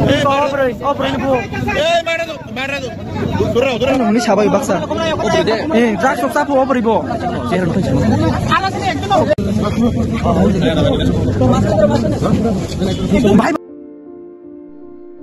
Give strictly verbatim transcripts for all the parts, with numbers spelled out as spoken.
Obroi, obroi ni bo. Hwnwi sabai baksa. Eh, drugs rok chapo obroi bo.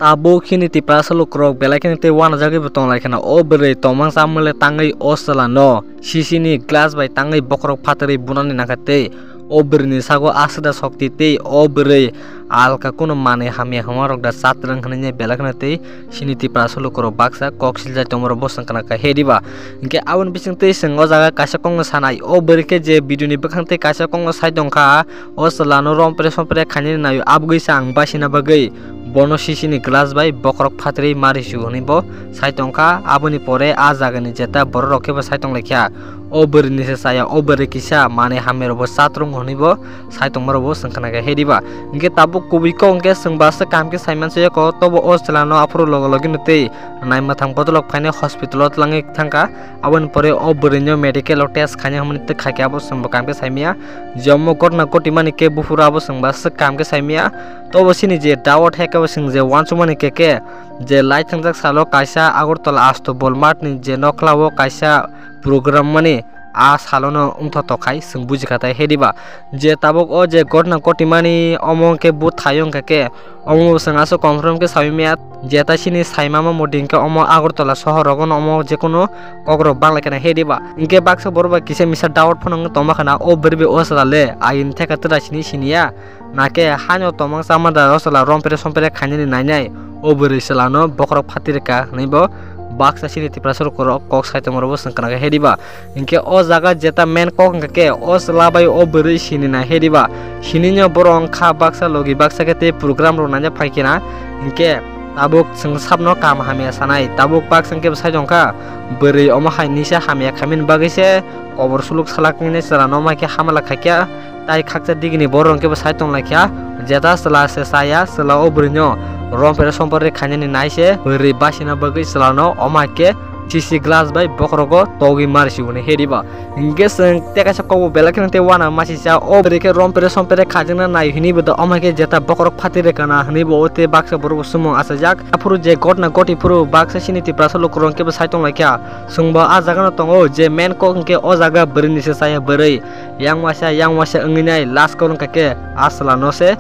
Tabuk chini Tiprasa lukurok belai kheno tei uanajagwi bo tonglai kheno. O bwrwi tongmang chamung le tangwi o chwla no sisini glass bai tangwi bokhorok phatwi bunani nangkha tei o bwrwini sago aswk da sokti tei o bwrwi alka kunu manwi hamya hwnmarok da chatrwng hwnwi belai kheno tei chini Tiprasa lukurok baksa kok siljak tongmarok bo chwng khna kha he diba. Hinkhe aboni bisingtwi chwng o jaga kaisa kokno sanai, o bwrwi khe je video ni bwkhang tei kaisa kokno sai tongkha, o chwla no rompre sompre khainani naio, abogwi se ang basina bagwi bono sisini glass bai bokhorok phatwi mari su hwnwi bo sai tongkha. Aboni pore a jagani jeta borok rok khe bo sai tonglaikha, o bwrwi ni se chaya, o bwrwi kisa manwi hamya rok bo chatrwng hwnwi bo sai tongma rok bo chwng khna kha he diba. Hinkhe tabuk kubui kok hinkhe chwng ba se kaham khe sai mansa yako, tobo o chwla no aphuru logi logi no tei nai mwthang bodolok phainai hospital o twlangwi thangkha. Aboni pore o bwrwi no medical o test khaina hwnmani tei khaikhe abo chwng bo kaham khe saimaya. Je omo gotna gotimani khe buphuru abo chwng ba swk kaham khe saimaya. Tobo chini je doubt hai khe bo chwng je uansukmani khe khe je lai thangjak salo kaisa Agartala Asto Bol Mart ni je nokla o kaisa program mani a salono wngthotok khai chwng bujikha tai he diba. Je tabuk o je gotna gotimani omo khe bwthai wngkha khe omo chwng aswk confirm khe saimaya. Jeta chini saimama modi hinkhe omo Agartala sohor rogo no omo jekunu kokrok banglai kheno he diba. Hinkhe baksa borok bai kisa misa doubt phano wngwi tongma khana o bwrwi bai o chwla le aini theka twra sini siniya. Nakhe haino tongmang chama da o chwla rompre sompre khainani nainai o bwrwi chwla no bokhorok phatwi rwkha hwnwi bo baksa chini Tiprasa lukurok kok sai tongma rok bo chwng khna kha he diba. Hinkhe o jaga jeta main kok wngkha khe o chwla bai o bwrwi sini na he diba. Sini no borok wngkha baksa logi baksa khe tei program rok naina phai khe na. Hinkhe tabuk chwng sabno kaham hamya sanai. Tabuk baksa hinkhe bwsai tongkha. Bwrwi omo hai nisa hamya khaimani bagwi se kobor suluk salak wngwi chwla no omo hai khe hamala khaikha. Tai khaksa digini borok hinkhe bwsai tonglaikha. Jeta chwla se chaya, chwla o bwrwi no rompre sompre khainani nai se bwrwi basina bagwi chwla no omo hai khe C C glass bai bokhorogo togwi mari siboni he diba. Hinkhe chwng tei kaisa kokbo belai kheno tei uana masi cha o bwrwi khe rompre sompre khajwkna nai hwnwi bo da omo hai khe jeta bokhorok phatwi rwkha na hwnwi bo o tei baksa borok bo sumung achajak. Aphuru je gotna goti phuru baksa chini Tiprasa lukurok hinkhe bo sai tonglaikha. Chwngbo a jaga no tongo je main kok hinkhe o jaga bwrwi ni se chaya bwrwi yang waisa yang waisa wngwi nai last kok wngkha khe a chwla no se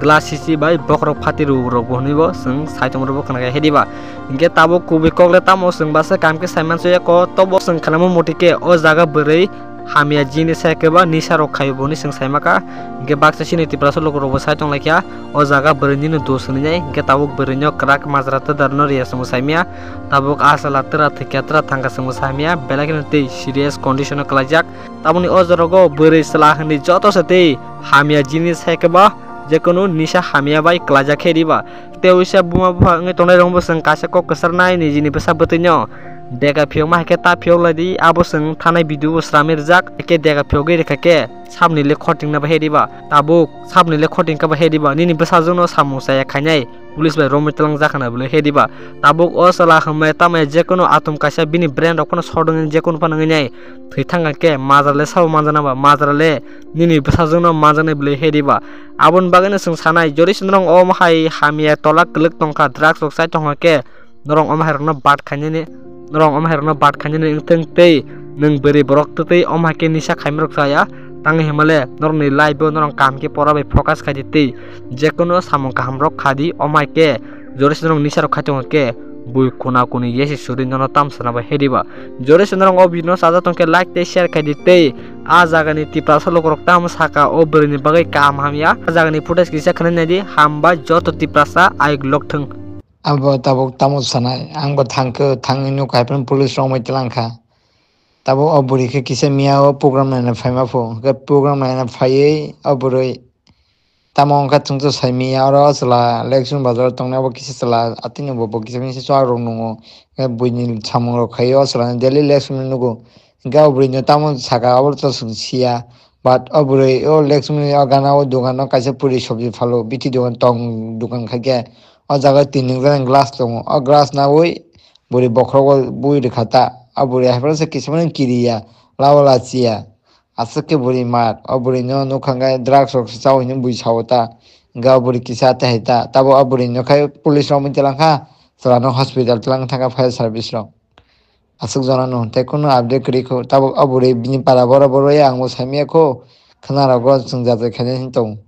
glass C C bai bokhorok phatwi rw rok bo hwnwi bo chwng sai tongma rok bo khna kha he diba. Hinkhe tabuk kubui kok le tamo chwng basa kaham khe sai mansa yako, tobo chwng khnama moti khe o jaga bwrwi hamya jini sai khe ba nisa rok khaio bo hwnwi chwng sai maka. Hinkhe baksa chini Tiprasa lukurok bo sai tonglaikha o jaga bwrwi nini dos hwnwi nai, hinkhe tabuk bwrwi no kwrak majra twdar no riya chwngbo saimya. Tabuk a chwla twra thwikha twra thangkha chwngbo saimya, belai kheno tei serious condition o kwlaijak. Tamoni o jorogo bwrwi chwla hwnwi joto se tei hamya jini sai khe ba jekunu nisa hamya bai kwlaijak khe diba. Tei uisa buma bupha wngwi tongnai rokbo chwng kaisa kok kwchar nai nijini bwsa bwtwi no dega phiyokma hai khe ta phiyok lai di, abo chwng thanai video bo sramwi rijak, hai khe dega phiyogwi rwkha khe sabni le khoting na ba he diba, tabuk sabni le khoting kha ba he diba, nini bwsajwk no samung chaya khainai police bai romwi twlang jak khana bwle he diba, tabuk o chwla hwnmai tamai jekunu atom kaisa bini brain rok phano sodwngwi jekunu phano wngwi nai thwi thang khe majra le sabo manjana ba majra le nini bwsajwk no manjaknai bwle he diba. Aboni bagwi no chwng sanai, jori se norok omo hai hamya tola kwlwk tongkha, drugs rok chai tongkha khe norok omo hai rokno bat khainani, norok omo hai rokno bat khainani wngthang tei nwng bwrwi borok twtwi omo hai khe nisa khaima rok chaya, tangwi hwnmale norokni life o norok kaham khe pora bai focus khai di tei jekunu samung kaham rok kha di, omo hai khe jori se norok nisa rok khai tongkha khe bui kuna kuni yesi suri nono tamsana bai he diba. Jori se norok o video no chajak tongkhe like tei share khai di tei a jagani Tiprasa lukurok tamo saka o bwrwini bagwi kaham hamya. A jagani footage kisa khwnai naidi, hambai joto Tiprasa ayuk lok thung. Abo tabuk tamo sanai, ang bo thangkhe thangwi nuk hai phano police rok mai twlang kha. Tabuk o bwrwi khe kisa miya o program naina phaima pho, hwnkhe program naina phaiwi o bwrwi Tamo wngkha chwngno saimanya oro chwla Lekchumi bazar tongnai, abo kisa chwla atwino bo bo kisa misa chuak rok nungo, buini samung rok khaio, o chwla daily Lekchumi nugo. Hwnkhe o bwrwi no tamo saka abo to chwng siya, but o bwrwi o Lekchumi o gana o dogan o kaisa puri sobji phalo, bithi dogan tong dogan khaikhe o jaga tini jora glass tongo, o glass nawi bwrwi bokhorogo bui rwkha ta, o bwrwi haiphano se kisa mani kiriya, labo lachiya. Aswk khe bwrwi mat, o bwrwino nukha hwnkhe drugs rok se chao hinwi bui sao ta. Ga buri kisa te hai ta. Tabo a buri no khai police rok mui tilang kha. Chwla no hospital tilang thang kha fire service rok. Aswk jona no tei kunu update kwrwi kho. Tabo a buri bini para boro boro ya ang bo saimya kho. Khwna rogo chwng jajai khainai hin tong.